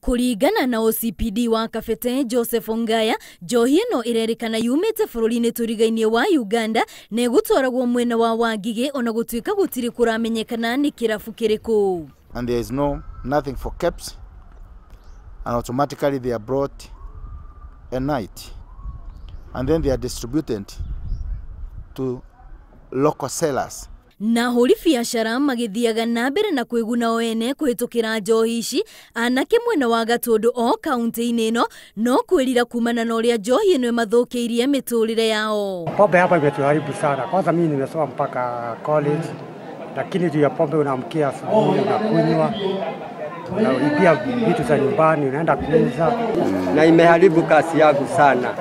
Kũringana na OCPD wa Kabete Joseph Ongaya, njohi ĩno ĩrerĩkana yumĩte bũrũri-inĩ tũrigainie wa Uganda na ĩgũtwaragwo mwena wa Wangigĩ ona gũtuĩka gũtirĩ kũramenyekana nĩ kĩrabu kĩrĩkũ. And there is no nothing for caps, and automatically they are brought at night and then they are distributed to local sellers. Na hũri biacara magĩthiaga na mbere na kwĩguna o ene kũhĩtũkĩra njohi ici, anake mwena wa Gatũndũ o kaunti-inĩ ĩno no kwĩrira kumana na ũrĩa njohi ĩno ĩmathũkĩirie mĩtũrĩre yao. Pombe hapa imetuharibu sana. Kwanza mimi nimesoma mpaka college, lakini juu ya pombe unaamkia asubuhi unakunywa, unaibia vitu za nyumbani unaenda kuuza. Na imeharibu kasi yangu sana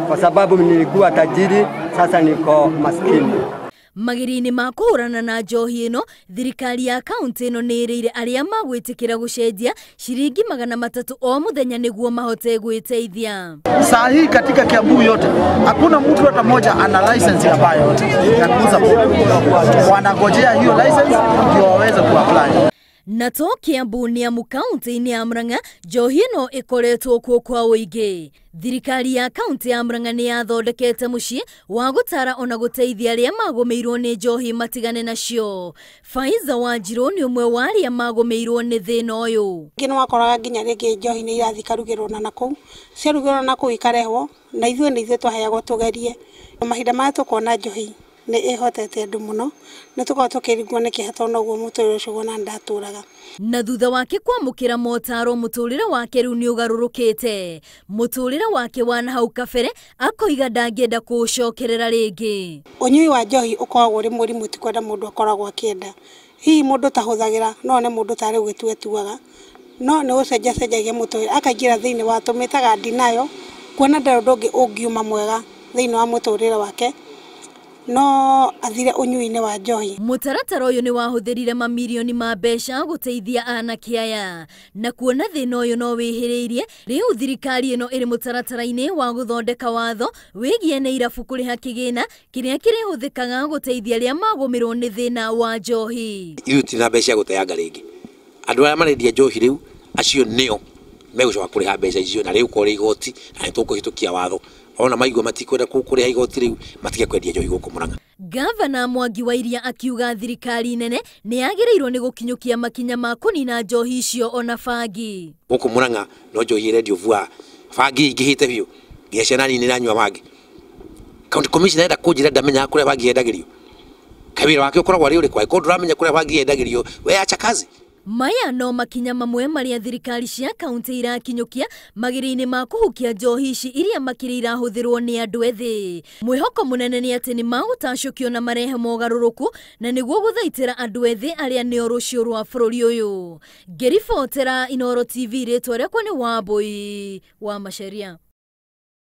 kwa sababu nilikuwa tajiri, sasa niko maskini. Magiri-inĩ ma kũhũrana na njohi ĩno, thirikari ya kaunti ĩno nĩ ĩrĩire arĩa magwĩtĩkĩra gũcenjia ciringi 300 o mũthenya nĩguo mahote gwĩteithia. Saa hii katika Kiambu yote hakuna mtu hata mmoja ana license ya baa yote ya kuuza pombe. Wanangojea hiyo license ndio waweze kuapply. Na to Kiambu nĩ amu kaunti-inĩ ya Murang'a njohi ĩno ĩkoretwo kuo kwa ũingĩ. Thirikari ya kaunti ya Murang'a nĩ yathondekete mũciĩ wa gũtara ona gũteithia arĩa magũmĩirwo nĩ njohi matigane nacio. Faiza Wanjirũ nĩ ũmwe wa arĩa magũmĩirwo nĩ thĩna ũyũ. Ningĩ nĩwakoraga nginya rĩngĩ njohi nĩ irathiĩ ikarugĩrwo na nakũu, ciarugĩrwo na nakũu ikarehwo na ithuĩ nĩ ithuĩ twaheagwo tũgerie. Mahinda maya tũkona njohi nĩ ĩhotete andũ mũno, nĩ tũkoragwo tũkĩringwo nĩ kĩeha tondũ noguo mũtũrĩre ũcio wona ndatũraga. Na thutha wake kwamũkĩra motaro mũtũrĩre wake rĩu nĩ ũgarũrũkĩte. Mũtũrĩre wake wa na hau kabere akoiga ndangĩenda kũũcokerera rĩngĩ. Ũnyui wa njohi ũkoragwo ũrĩ mũrimũ, ti kwenda mũndũ akoragwo akĩenda. Hihi mũndũ tahũthagĩra no nĩ mũndũ tarĩ gwĩtua etuaga, no nĩ gũcenjacenjagia mũtũrĩre akaingĩra thĩinĩ wa tũmĩtaga denial, kuona ndarĩ ũndũ ũngĩ ũngiuma mwega thĩinĩ wa mũtũrĩre wake, no athire ũnyui-inĩ wa njohi. Mũtaratara ũyũ nĩ wahũthĩrire mamirioni ma mbeca gũteithia anake aya, na kuona thĩna ũyũ no wĩhĩrĩirie, rĩu thirikari ĩno ĩrĩ mũtaratara-inĩ wa gũthondeka watho wĩgiĩ nĩ irabu kũrĩha kĩgĩna kĩrĩa kĩrĩhũthĩkaga gũteithia arĩa magũmĩrwo nĩ thĩna wa njohi. Ithuĩ tũtirĩ mbeca cia gũteanga rĩngĩ. Andũ arĩa marendia njohi rĩu acio nĩo megũcoka kũrĩha mbeca icio, na rĩu korĩ igoti na nĩ tũkũhĩtũkia watho. Ona maigua matikwenda kũrĩha igoti rĩu matige kwendia njohi gũkũ Murang'a. Gavana Mwangi wa Iria akiuga thirikari nene nĩ yagĩrĩirwo nĩ gũkinyũkia makinya ma kũnina njohi icio ona bangi. Gũkũ Murang'a no njohi ĩrendio vua, bangi ingĩhĩte biũ nginya ciana nini iranyua bangi. County Commissioner enda kũnjĩra ndamenyaga kũrĩa bangi yendagĩrio. Kaĩ wĩra wake ũkoragwo arĩ ũrĩkũ? Angĩkorwo ndũramenya kũrĩa bangi yendagĩrio, we acha kazi. Maya no makinya mamwe marĩa thirikari cia kaunti irakinyũkia magĩrĩ-inĩ ma kũhukia njohi ici iria makĩria irahũthĩrwo nĩ andũ ethĩ. Mwĩhoko mũnene nĩ atĩ nĩ magũtacũkio na marehe mogarũrũku na nĩguo gũthaitĩra andũ ethĩ arĩa nĩo rũciũ rwa bũrũri ũyũ. Ngĩribotera Inooro TV, rĩtwa rĩakwa nĩ Wambui wa Macharia.